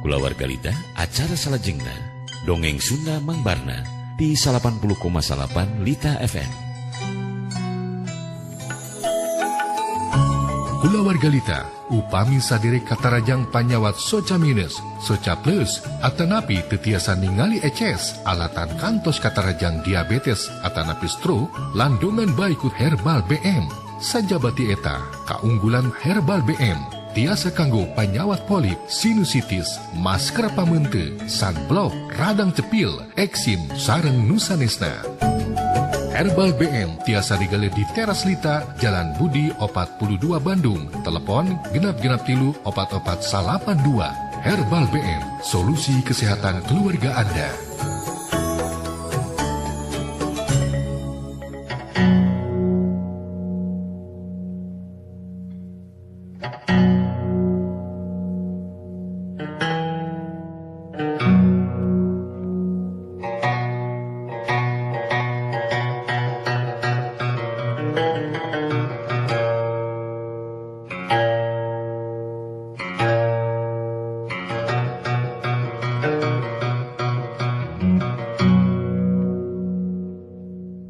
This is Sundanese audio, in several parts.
Kulawarga Lita, acara salajengna Dongeng Sunda Mang Barna di 80,8 Lita FM. Kulawarga Lita, upami saderek katarajang panyawat soca minus, soca plus, atanapi teu tiasa ningali eces, alatan kantos katarajang diabetes, atanapi stroke, landungan bae ku Herbal BM. Sajabati eta, kaunggulan Herbal BM, tiasa kanggo panyawat polip, sinusitis, masker pameunte, sunblock, radang cepil, eksim, sareng nu sanesna. Herbal BM tiasa digalih di Teras Lita, Jalan Budi 42 Bandung. Telepon 663 4482. Herbal BM, solusi kesehatan keluarga Anda.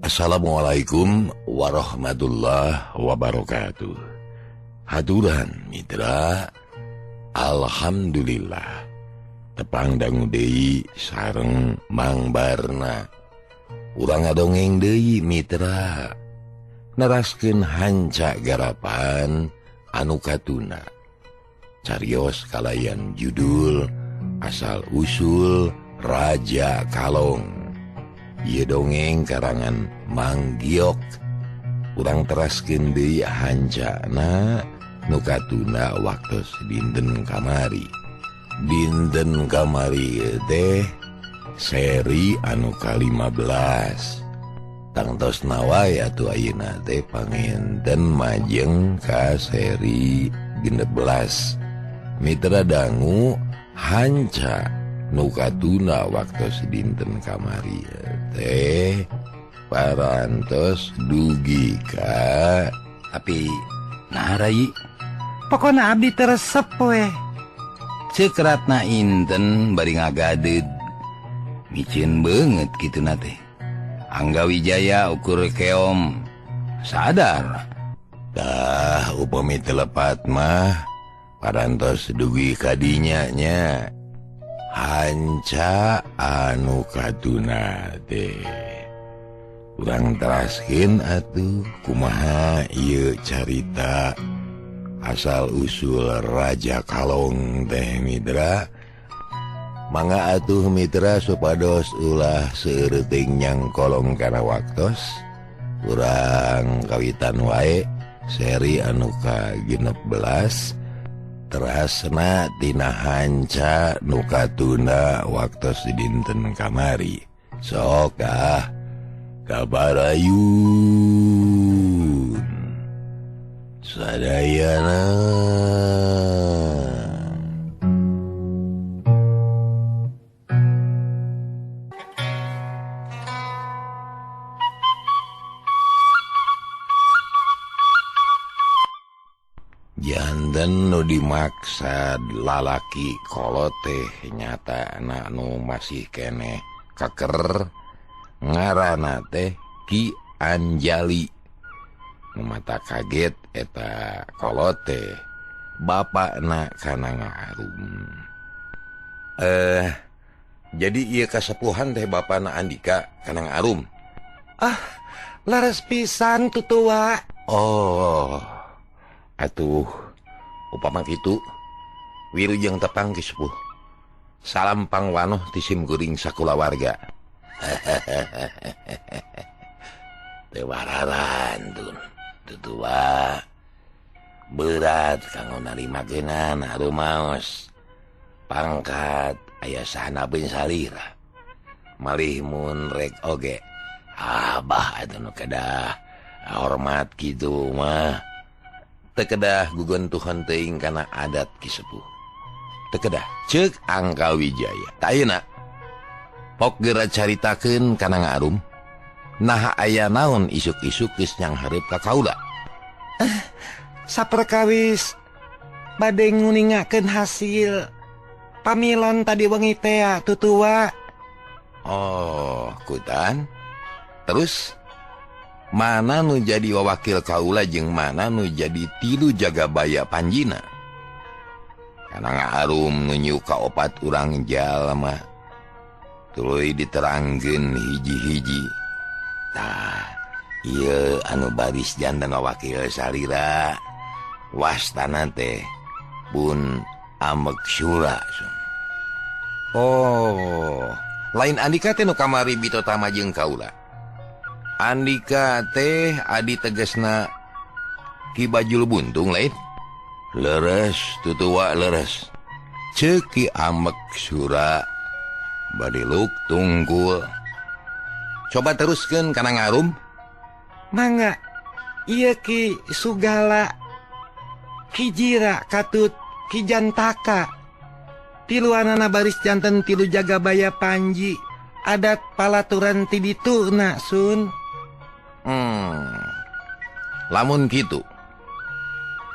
Assalamualaikum warahmatullahi wabarakatuh. Haturan mitra, alhamdulillah tepang dangu deui sareng Mang Barna. Urang ngadongeng deui mitra, neraskeun hanca garapan anu katuna. Carios kalayan judul Asal Usul Raja Kalong. Ieu dongeng karangan Mang Giok. Urang teraskeun deui hancana nu katuna waktos dinten kamari. Dinten kamari teh seri anu ka-15. Tangtosna wae atuh ayeuna teh panginten majeng ka seri 16. Mitra dangu hanca nu katuna waktos dinten kamari teh parantos dugi ka tapi nah rai pokona abdi teresep we. Ceuk Ratna Inten bari ngagadeud micin beungeut kituna teh. Angga Wijaya ukur keom sadar. Tah upami teu lepat mah parantos dugi kadinya nya. Hanca anu katuna teh urang teraskeun atuh kumaha ieu carita asal usul Raja Kalong teh mitra. Mangga atuh mitra supados ulah seueureung nyangkolong kana waktos. Urang kawitan wae seri anu ka-16 terasna tina hanca nu katuna waktos dinten kamari. Sok ah kabarayun sadayana. Janten nu dimaksad lalaki kolot teh nyata anak nu masih keneh kaker ngaranna teh Ki Anjali. Nu mata kaget eta kolot teh bapakna kana ngaarum. Jadi ieu kasepuhan teh bapakna Andika kana ngaarum. Ah, laras pisan tutua. Oh, atuh upama kitu wilujeng tepang ki sepuh. Salam pangwanoh ti sim kuring sakulawarga. Teu wararantun tutua. Berat kanggo narimakeunana harumaos. Pangkat aya sahana salira. Malih mun rek oge abah atuh nu kedah hormat kitu mah. Teu kedah gugontuhan teuing kana adat ki sepuh. Teu kedah ceuk Angga Wijaya. Ta ayeuna pok geura caritakeun kana ngaarum. Naha aya naon isuk-isuk geus nyanghareup ka kaula. Saperkawis bade nguningakeun hasil Pamilon tadi wengi tea tutua. Oh, kutan. Terus mana nu jadi wawakil kaula jeung mana nu jadi tilu jagabaya panjina? Kanang Arum nunjuk ka opat urang jalma. Tuluy diterangkeun hiji-hiji. Tah, ieu anu baris jantan wawakil salira. Wastana teh pun Amek Sura. Oh, lain Andika teh nu kamari bitotama jeung kaula. Andika teh adi tegesna Ki Bajul Buntung lain. Leres tutua leres. Ceuk Ki Amek Sura bari luk tunggul. Coba teruskeun kana Ngarum. Mangga. Ieu Ki Sugala, Ki Jira katut Ki Jantaka. Tiluanana baris janten tilu jagabaya panji. Adat palaturan ti dituna Sun. Lamun kitu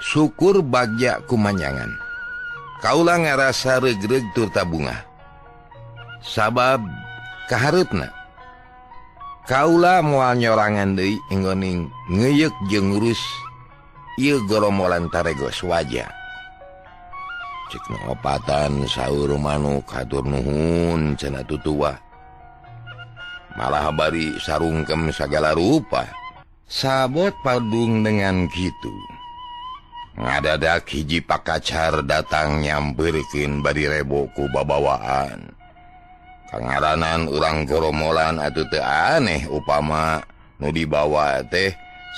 syukur bagja kumanyangan. Kaula ngarasa regreg tur tabungah. Sabab kahareupna kaula moal nyorangan deui enggoning ngeuyeuk jeung ngurus ieu goromolan taregos waja. Cek nu opatan saur manuk hatur nuhun cenah tutua. Malah bari sarungkem sagala rupa. Sabot padung dengan kitu. Ngadadak hiji pakacar datang nyamperkeun bari rebo ku babawaan. Kangaranan urang goromolan atuh teu aneh upama nu dibawa teh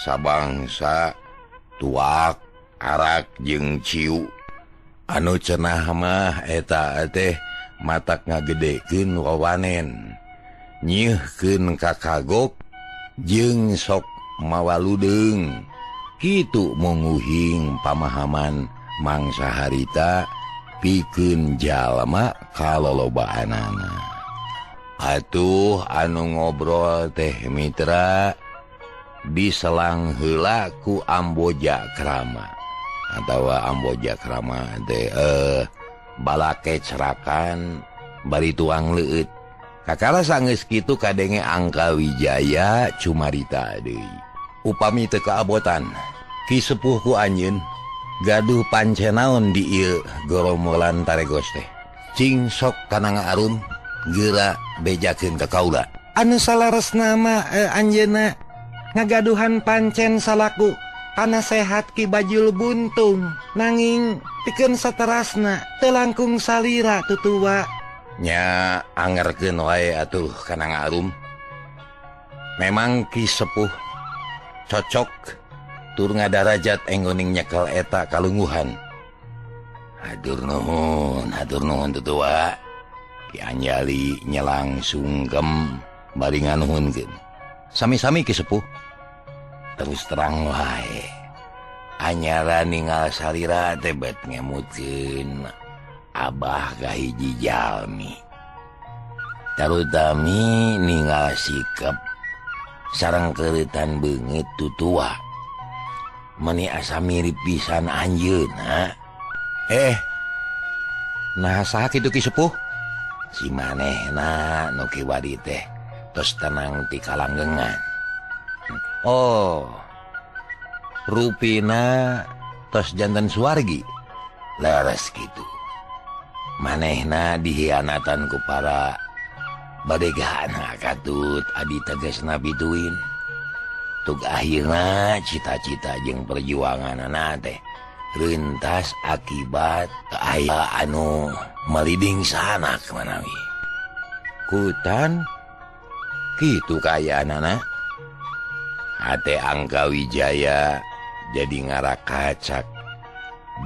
sabangsa tuak, arak jeung ciu. Anu cenah mah eta teh matak ngagedekeun wawanen, nyeuhkeun kakagok jeung sok mawa ludeung. Kitu munguhing pamahaman mangsa harita pikeun jalma kalolobaanana. Atuh anu ngobrol teh mitra diselang heula ku Amboja Krama atawa Amboja Krama teh balake cerakan bari tuang leueut. Kakara sanggeus kitu kadenge Angka Wijaya cumarita deui. Upami teu kaabotan Ki Sepuh ku anjeun gaduh pancenaon di ieu goromolan taregos teh. Cing sok kana Arum geura bejakeun ka kaula. Anu salaresna mah anjeunna ngagaduhan pancen salaku panasehat Ki Bajul Buntung, nanging pikeun saterasna teu langkung salira tutua. Nya angerkeun wae atuh kana Arum. Memang Ki Sepuh cocok tur ngadarajat enggoning nyekel eta kalungguhan. Hatur nuhun tutua. Ki Anjali nyelang sungkem bari nganuhunkeun. Sami-sami Ki Sepuh. Terus terang wae. Anyara ningal salira teh bet ngemutkeun abah ka hiji jalmi. Tarutami ningal sikap sareng keureutan beungeut tutua. Meni asa mirip pisan anjeunna. Nah saha kitu Ki Sepuh? Si manehna nu kiwari teh tos tenang ti kalanggengan. Oh, rupina tos janten suwargi. Leres kitu. Manehna dihianatan ku para badegana katut adi tegasna bituin. Tug akhirna cita-cita jeung perjuanganana teh rentas akibat aya anu meliding sanak manawi. Kutan kitu kaayaanana. Hate Angka Wijaya jadi ngarakacak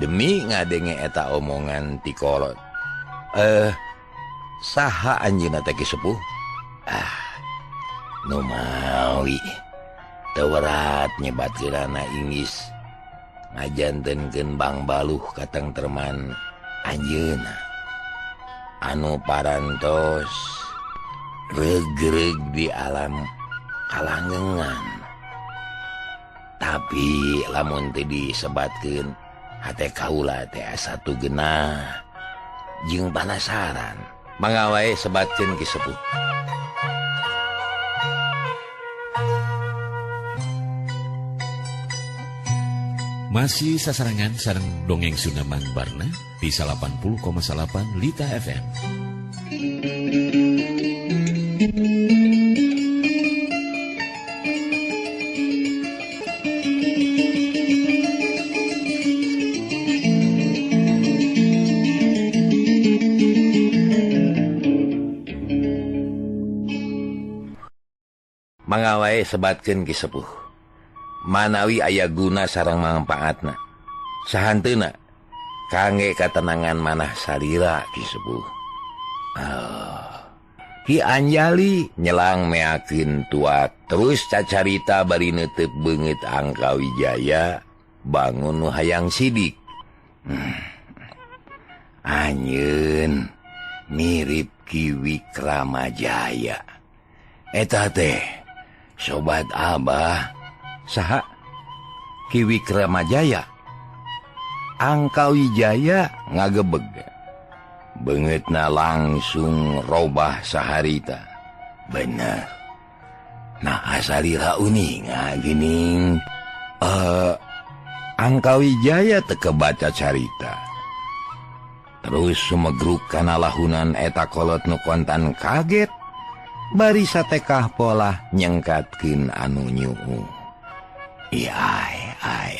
demi ngadenge eta omongan ti kolot. Saha anjeunna teh Ki Sepuh? Nu mawi teu werat nyebatkeunana Inggris ngajantenkeun bangbaluh katengtreman anjeunna anu parantos regreg di alam kalanggengan. Tapi lamun teu disebatkeun hate kaula teh asa genah. Jeung panasaran. Mangga wae sebatkeun Ki Sepuh. Masih sasarengan sareng dongeng Sunda Mang Barna di 80,8 Lita FM. Mangga wae sebatkeun Ki Sepuh. Manawi aya guna sareng mangpaatna. Sahanteuna kangge katenangan manah salira Ki Sepuh. Ki Anjali nyelang meakeun tuat terus cacarita bari neuteup beungeut Angka Wijaya bangun nu hayang sidik. Anjeun mirip Ki Wikramajaya. Eta teh sobat Abah. Saha Ki Wikramajaya? Angka Wijaya ngagebeg. Beungeutna langsung robah saharita. Bener. Nah asalira uninga geuning. Angka Wijaya teu kebaca carita. Terus sumegruk kana lahunan eta kolot nu kontan kaget. Bari satekah polah nyengkatkeun anu nyuuh. Ai ai.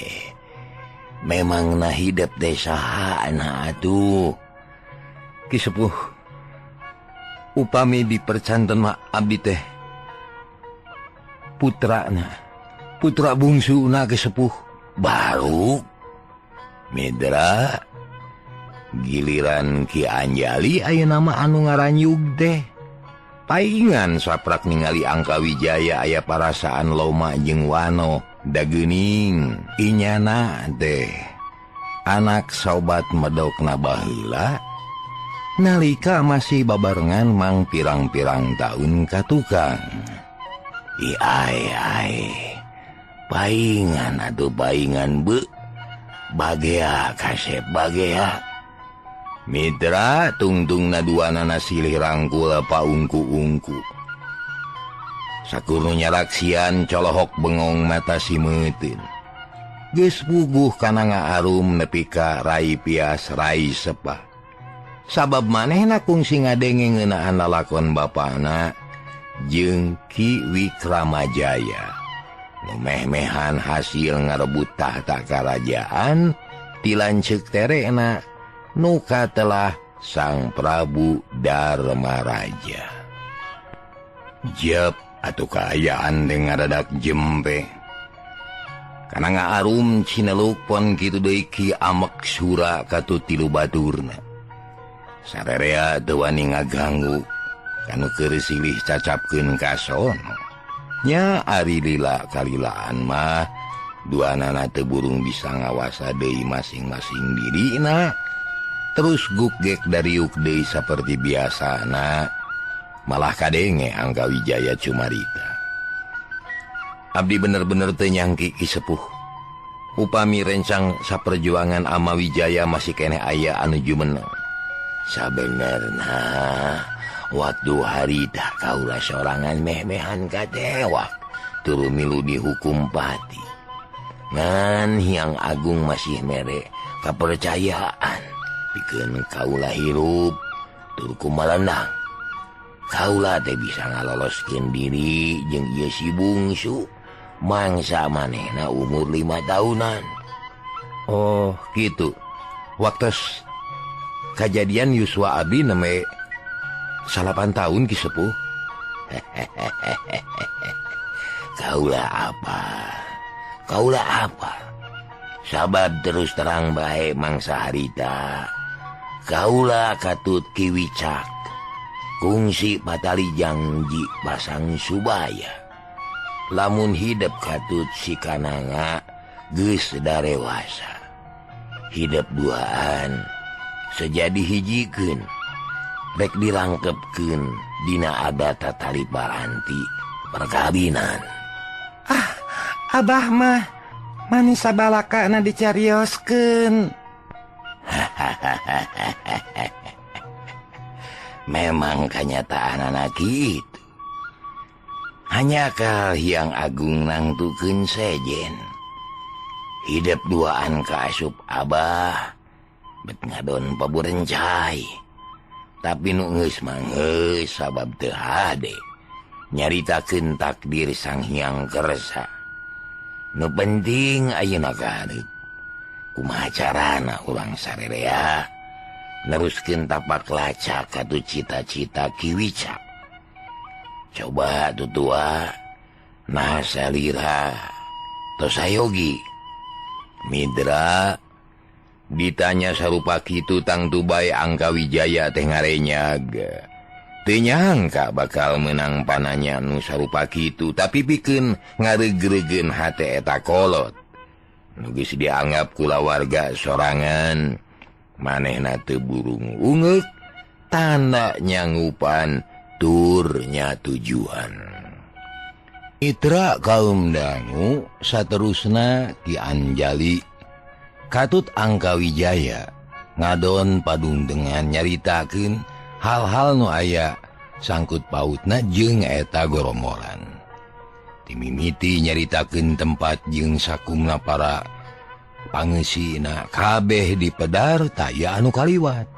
Memang na hidup desa na atuh. Ki Sepuh, upami dipercanten mah abdi teh putrana, putra bungsuna Ki Sepuh. Baru Midra giliran Ki Anjali ayeuna mah anu ngaranyug teh. Paingan saprak ningali Angka Wijaya aya parasaan loma jeung wano dageuning inyana teh anak sobat medokna baheula nalika masih babarengan mang pirang-pirang taun ka tukang. Ai ai paingan atuh paingan be bagea kasep bagea. Mitra tungtungna duanana silih rangkul paungku-ungku. Sakurnu nyaraksian colohok bengong mata simeuteun. Geus puguh kana ngaarum nepi ka rai pias rai sepah. Sabab manehna kungsi ngadenge ngeunaan lalakon bapana jeung Ki Wikramajaya. Nu meh-mehan hasil ngarebut tahta karajaan ti lanceuk terena nuka telah Sang Prabu Darmaraja. Jep atuh kaayaan teh ngadadak jempe. Kana ngaarum cineluk pon kitu deui Ki Amek Sura katut tilu baturna. Sarerea teu wani ngaganggu kanu keur silih cacapkeun ka sono. Nya ari lila kalilaan mah duanana teu burung bisa ngawasa deui masing-masing dirina. Terus gugek dariuk deui saperti biasana, malah kadenge Angka Wijaya cumarita. Abdi bener-bener teu nyangki Ki Sepuh. Upami rencang saperjuangan Ama Wijaya masih keneh aya anu jumeneng. Sabenerna waktu harita kaula sorangan meh-mehan katewak turu milu dihukum pati. Ngan Hyang Agung masih mere kapercayaan. Pikeun kaula hirup tur kumalenang. Kaula teh bisa ngaloloskeun diri jeung ieu si bungsu mangsa manehna umur 5 tahunan. Oh, kitu. Waktos kajadian yuswa abdi neme 8 tahun Ki Sepuh. Kaula apa? Kaula apa? Sabab terus terang bae mangsa harita. Kaula katut Ki Wicak kungsi patali janji pasang subaya. Lamun hidup katut si kananga geus darewasa. Hidup duaan sejadi hijikeun rek dirangkepkeun dina adat tatali paranti perkawinan. Ah, abah mah manis sabalakana dicarioskeun. Memang kanyataan anak itu. Hanya kal Hyang Agung nangtukeun sejen. Hidup duaan ka asup Abah bet ngadon paburencai. Tapi nu geus mah geus sabab teu hade. Nyaritakeun takdir Sang Hyang Kersa. Nu penting ayeuna ka hareup. Kumaha carana urang sarerea neruskeun tapak lacak katu cita-cita Ki Wicak. Coba tutua nah salira tos sayogi. Midra ditanya sarupa kitu tangtu bae Angkawijaya teh ngarenyag. Teu nyangka bakal menang pananya nu sarupa kitu, tapi pikeun ngareugreugkeun hate eta kolot. Nu geus dianggap kulawarga sorangan, manehna teu burung ungeuk, tanda nyangupan tur nya tujuan. Mitra kaum dangu saterusna Ki Anjali katut Angkawijaya ngadon padungdengan nyaritakeun hal-hal nu aya sangkut pautna jeung eta gorombolan. Timimiti nyaritakeun tempat jeung sakumna para pangeusina kabeh dipedar taya anu kaliwat.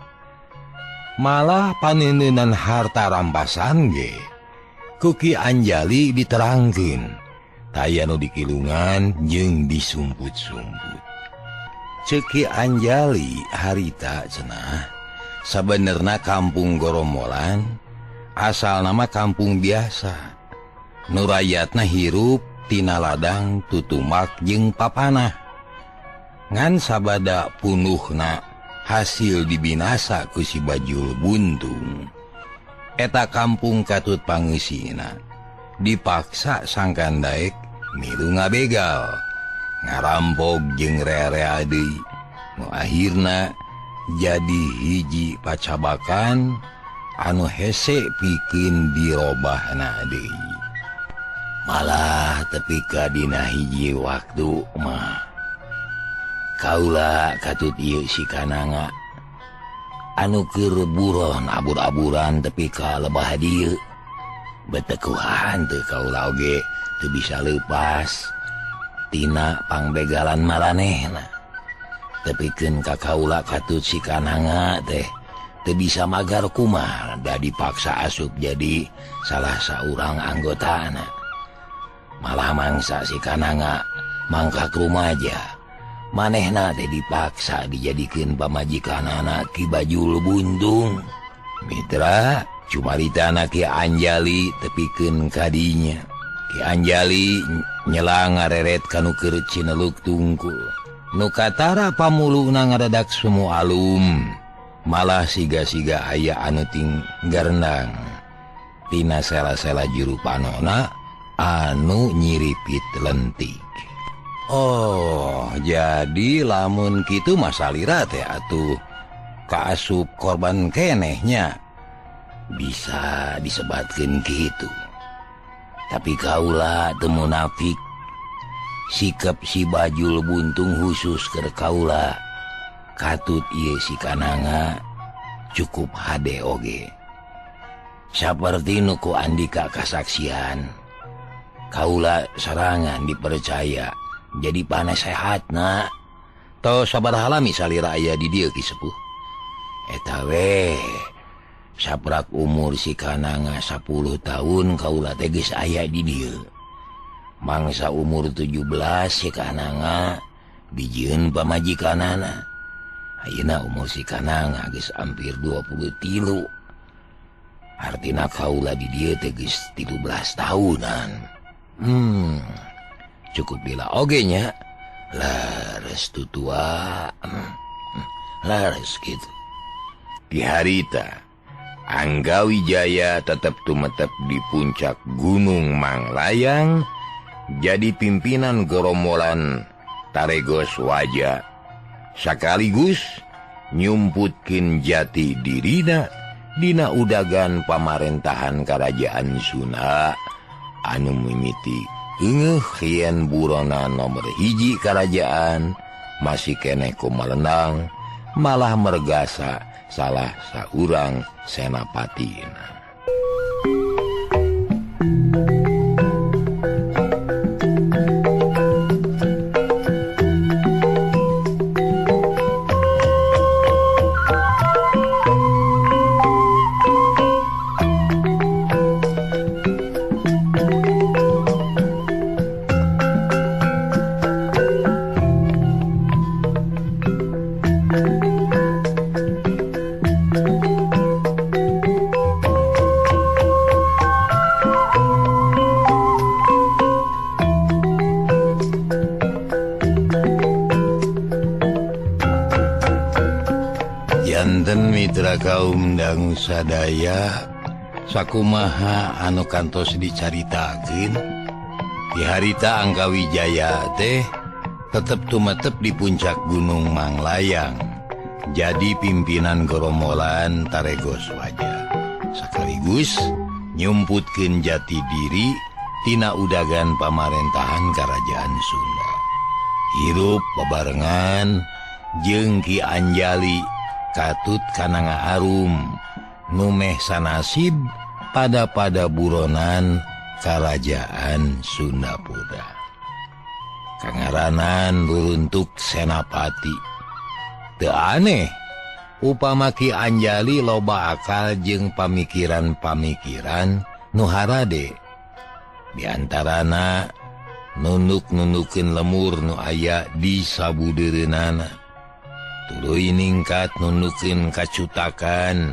Malah paneneunan harta rampasan ge ku Ki Anjali diterangkeun taya nu dikilungan jeung disumput-sumput. Ceuk Ki Anjali harita cenah sabenerna kampung Gorombolan asal nama kampung biasa. Nu rayatna hirup tina ladang tutumak jeung papanah. Ngan sabada punuhna hasil dibinasa ku si Bajul Buntung. Eta kampung katut pangeusina dipaksa sangkan daek milu ngabegal, ngarampok jeung rea-rea deui. Nu akhirna jadi hiji pacabakan anu hese pikeun dirobahna deui. Malah tepi ka dina hiji waktu mah kaula katut ieu si Kananga anu keur buron abur-aburan tepi ka lebah dieu. Betekuhan teu kaula oge teu bisa leupas tina pangbegalan maranehna. Tepikeun ka kaula katut si Kananga teh teu bisa magar kumaha da dipaksa asup jadi salah saurang anggotana. Malah mangsa si Kananga mangkak rumaja. Manehna teh dipaksa dijadikeun pamajikanana Ki Bajul Buntung. Mitra cumaritana Ki Anjali tepikeun kadinya. Ki Anjali nyela ngareret kanu keur cineluk tungkul. Nu katara pamuluna ngadadak sumu alum. Malah siga-siga aya anu tinggarendang. Tina sela-sela juru panona anu nyiripit lentik. Oh, jadi lamun kitu masalira teh atuh kaasup korban kenehnya. Bisa disebatkeun kitu. Tapi kaula teu munafik. Sikap si Bajul Buntung khusus keur kaula katut ieu si Kananga cukup hade oge. Saperti nu ku Andika kasaksian, kaula sorangan dipercaya jadi panasehatna. Tos sabaraha lami salira aya di dieu Ki Sepuh? Eta we saprak umur si Kananga 10 tahun kaula teh geus aya di dieu. Mangsa umur 17 si Kananga dijieun pamajikanana. Ayeuna umur si Kananga geus hampir 23. Artina kaula di dieu teh geus 13 tahunan. Cukup bila oge nya. Lares tutua. Lares gitu. Di harita Anggawijaya tetap tumetep di puncak Gunung Manglayang jadi pimpinan gerombolan Taregos Waja, sekaligus nyumputkin jati dirina dina udagan pamarentahan Kerajaan Sunda anu mimiti eungeuh yen burona nomor hiji kerajaan masih keneh kumalendang, malah mergasa salah saurang senapatina. Mitra kaum dangu sadaya sakumaha anu kantos dicaritakeun di harita Angkawijaya teh tetep tumetep di puncak Gunung Manglayang jadi pimpinan gerombolan Taregos Waja sekaligus nyumputkeun jati diri tina udagan pamarentahan Kerajaan Sunda hirup bebarengan jeung Ki Anjali katut kananga arum numeh sanasib pada buronan Kerajaan Sunda Puda. Kangaranan ruruntuk senapati. Teu aneh upama Ki Anjali loba akal jeung pamikiran-pamikiran nu harade. Di antarana nunduk-nundukeun lemur nu aya di sabudeureunana. Tuluy ningkat nundukeun kacutakan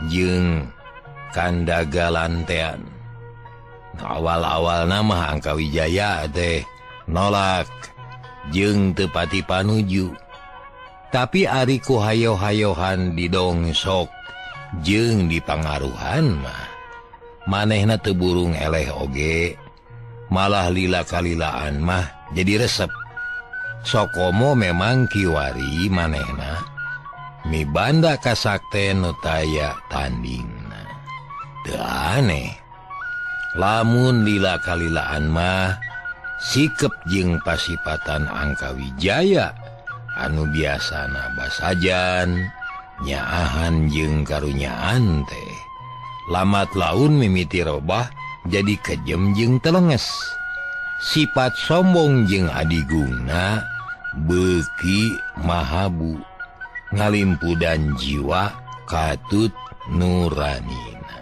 jeung kandagalantean. Awal-awal nama Angkawijaya teh nolak jeung teu pati panuju. Tapi ari ku hayo-hayohan didongsok jeung dipangaruhan mah manehna teu burung eleh oge, malah lila kalilaan mah jadi resep. Sokomo memang kiwari manehna mibanda kasakten nu taya tandingna. Teu aneh lamun lila kalilaan mah sikep jeung pasipatan Angkawijaya anu biasana basajan nyaahan jeung karunyaan teh lamat laun mimiti robah jadi kejem jeung telenges. Sifat sombong jeung adigungna beuki mahabu ngalimpudan jiwa katut nuranina.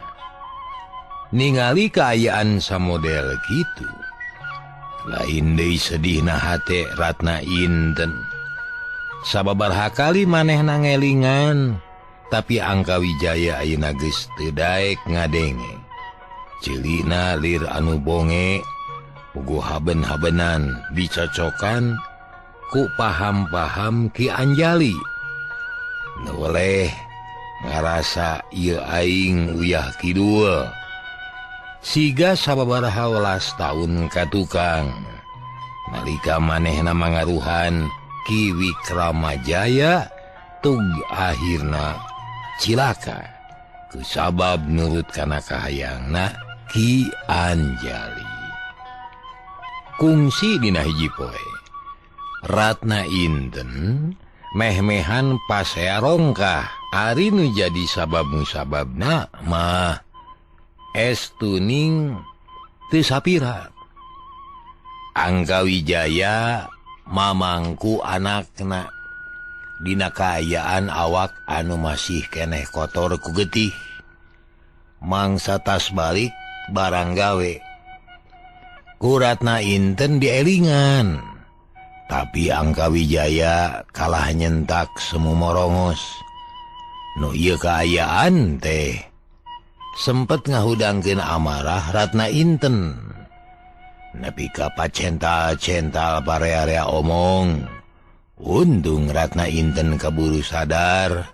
Ningali kaayaan samodel kitu lain deui sedihna hate Ratna Inten. Sababaraha kali manehna ngelingan tapi Angkawijaya ayeuna geus teu daek ngadenge. Ceulina lir anu bonge puguh haben-habenan dicocokan ku paham-paham Ki Anjali. Nu weleh ngarasa ieu aing uyah kidul. Siga sababaraha welas taun ka tukang nalika manehna mangaruhan Ki Wikramajaya tug akhirna cilaka kusabab nurut kana kahayangna Ki Anjali. Kungsi dina hiji poe Ratna Inten meh-mehan pasea rongkah ari nu jadi sabab musababna mah estuning teu sapira. Angkawijaya mamangku anakna dina kaayaan awak anu masih keneh kotor ku getih. Mangsa tas balik barang gawe ku Ratna Inten dielingan, tapi Angkawijaya kalah nyentak semu morongos. Nu ieu kaayaan teh sempet ngahudangkeun amarah Ratna Inten. Nepi ka pacental-cental parea-area omong. Untung Ratna Inten kaburu sadar,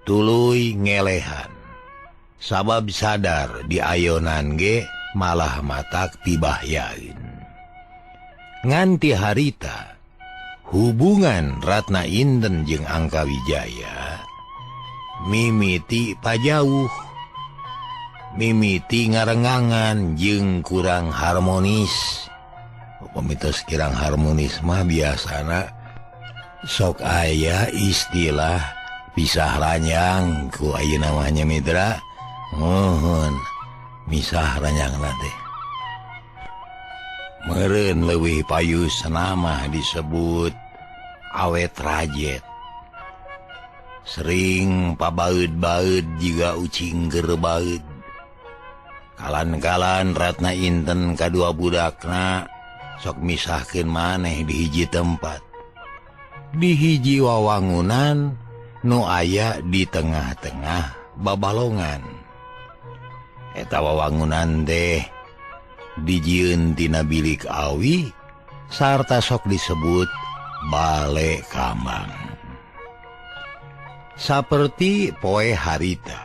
tuluy ngelehan. Sabab sadar diayonan ge malah matak pibahyaeun. Nganti harita hubungan Ratna Inten jeung Angkawijaya mimiti pajauh, mimiti ngarengangan jeung kurang harmonis. Upami tos kirang harmonis mah biasana Sok aya istilah pisah ranjang ku ayeuna mah nya Mitra. Mohon misah ranjangna teh. Meureun leuwih payus nama disebut awet rajet. Sering pabaeud-baeud jiga ucing keur baeud. Kalan-kalan Ratna Inten kadua budakna sok misahkeun maneh di hiji tempat. Di hiji wawangunan nu aya di tengah-tengah babalongan. Eta wawangunan teh dijieun tina bilik awi sarta sok disebut bale kambang. Saperti poe harita,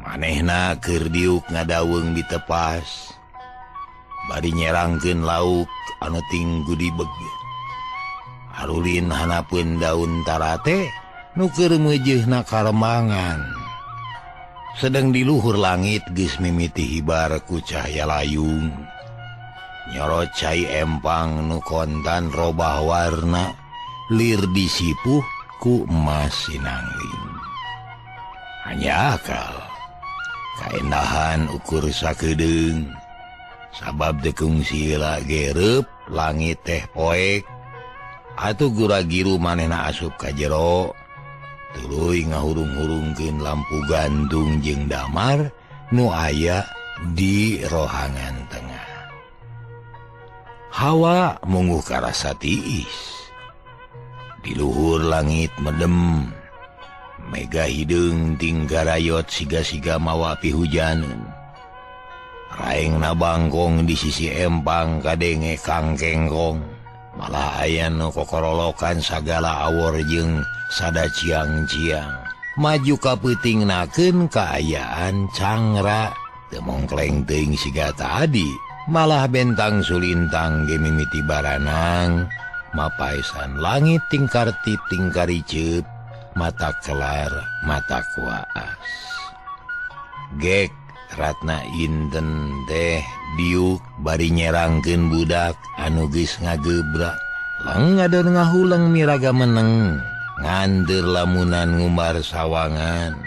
manehna keur diuk ngadaweung ditepas, bari nyerangkeun lauk anu tinggu dibeg. Arulin hanapeun daun tarate nu keur meujeuhna karemangan. Sedang di luhur langit geus mimiti hibar ku cahaya layung. Nyorot cai empang nu kontan robah warna, lir disipuh ku emas sinangling. Hanya akal kaendahan ukur sakedeung, sabab teu kungsi gereup langit teh poek. Atuh gura-giru manehna asup ka jero, tuluy ngahurung-hurungkeun lampu gantung jeung damar nu aya di rohangan tengah. Hawa mungguh karasa tiis. Di luhur langit medem, mega hideung tinggarayot siga-siga mawa pihujaneun. Raengna bangkong di sisi empang kadenge kangkengkong. Malah aya nu kokorolokan sagala awor jeung sada ciang-ciang. Maju ka peutingnakeun kaayaan cangra, teu mongkleng teuing siga tadi. Malah bentang sulintang ge mimiti baranang, mapaesan langit tingkartip tingkariceup, mata kelar mata kuaas. Gek Ratna Inten teh diuk bari nyerangkeun budak anu geus ngagebrak. Leng ngadon ngahuleng miraga meneng, nganteur lamunan ngumbar sawangan.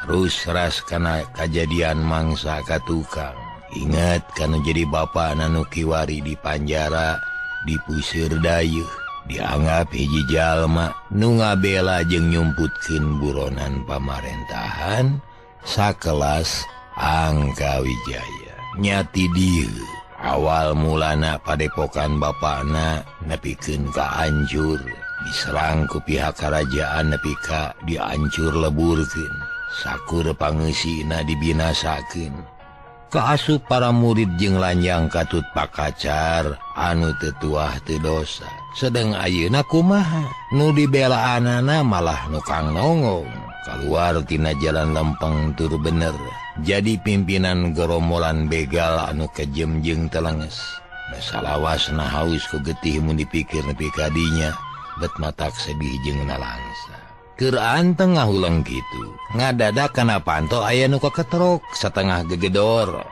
Rusras kana kajadian mangsa ka tukang. Ingat kana jadi bapa anu kiwari di panjara, dipusir dayeuh, dianggap hiji jalma nu ngabela jeung nyumputkeun buronan pamarentahan sakelas Angka Wijaya. Nyati dieu awal mulana padepokan bapana nepikeun ka hancur, diserang ku pihak kerajaan nepi ka dihancur leburkeun, sakur pangeusina dibinasakeun. Kaasup para murid jeung lanjang katut pakacar anu teu tuah teu dosa. Sedeng ayeuna kumaha nu dibelaanana malah nu kang nongong. Kaluar tina jalan lempeng tur bener, jadi pimpinan gerombolan begal anu kejem jeung telenges. Salawasna haus ku getih mun dipikir nepi ka dinya, bet matak sedih jeung nalangsa. Keur anteng ngahuleng kitu, ngadadak kana panto aya nu kaketrok satengah gegedor.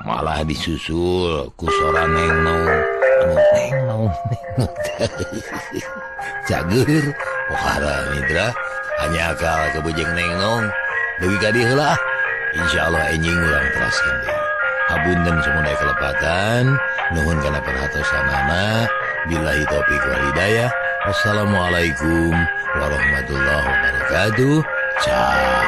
Malah disusul ku sora neng nong, anu neng nong neng. Cager, pohara mitra. Hanya akal kebujeng neng nong dugi ka dieu heula. Insyaallah enjing urang teraskeun deui. Hapunten sumunda kelepatan, nuhun kana perhatosanana. Billahi taufik wal hidayah. Wassalamualaikum warahmatullahi wabarakatuh. Ciao.